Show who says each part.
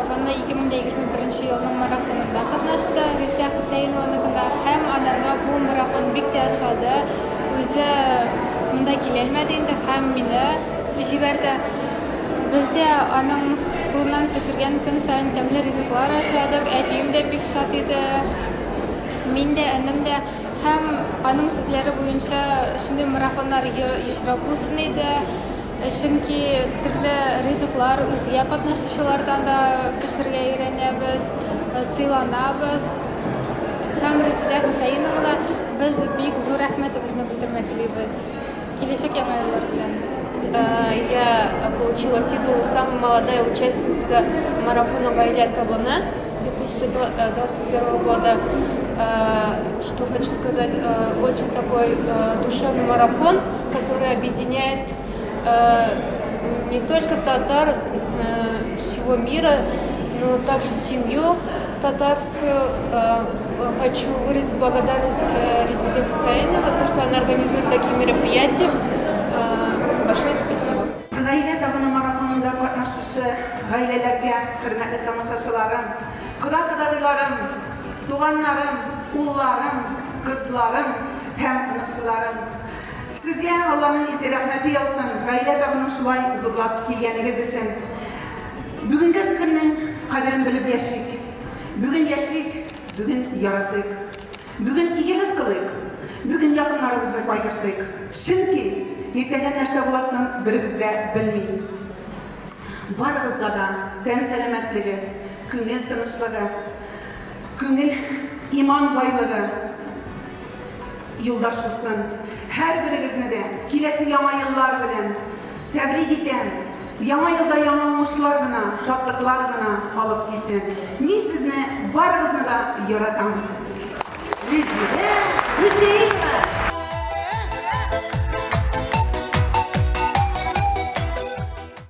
Speaker 1: табыны 2021 елның марафонында катнашты, Резидә Хөсәенованыкында, һәм анарга бу марафон бик тә ошады. Үзе монда киләлмәде инде һәм мине җибәрде. Без дә аның кулыннан пешергән көн саен тәмле ризыклар ашадык. Әтием дә бик шат иде. Мин дә, энем дә. Һәм аның сүзләре буенча шундый марафоннар ешрак булсын иде. Чөнки төрле ризыклар үзгә катнашучылардан да пешерергә өйрәнәбез, сыйланабыз. Һәм Резидә Хөсәеновага без бик зур рәхмәтебезне белдермә телибез. Киләчәк яңа еллар белән.
Speaker 2: Я получила титул «Самая молодая участница марафона Гаилә табыны» 2021 года. Что хочу сказать, очень такой душевный марафон, который объединяет не только татар всего мира, но также семью татарскую. Хочу выразить благодарность Резиде Хусаиновой, то, что она организует такие мероприятия. Большое спасибо.
Speaker 3: Гаилә табыны марафонында катнашучы гаиләләргә, хөрмәтле тамашачыларым, кода-кодагыйларым, туганнарым, улларым, кызларым һәм оныкчыларым! Сезгә Алланың изге рәхмәте яусын, гаилә табынын шулай зурлап килгәнегез өчен. Бүгенге көннең кадерен белеп яшик. Бүген яшик, бүген яратыйк. Бүген игелек кылыйк, бүген якыннарыбызны кайгыртыйк. Чөнки иртәгә нәрсә буласын беребез дә белми. Барыгызга да тән сәламәтлеге, күңел тынычлыгы, күңел иман байлыгы юлдаш булсын. Һәрберегезне дә киләсе Яңа еллар белән тәбрик итәм. Яңа елда яңа уңышлар гына, шатлыклар гына алып килсен. Мин сезне барыгызны да яратам.
Speaker 4: Резидә Хөсәенова.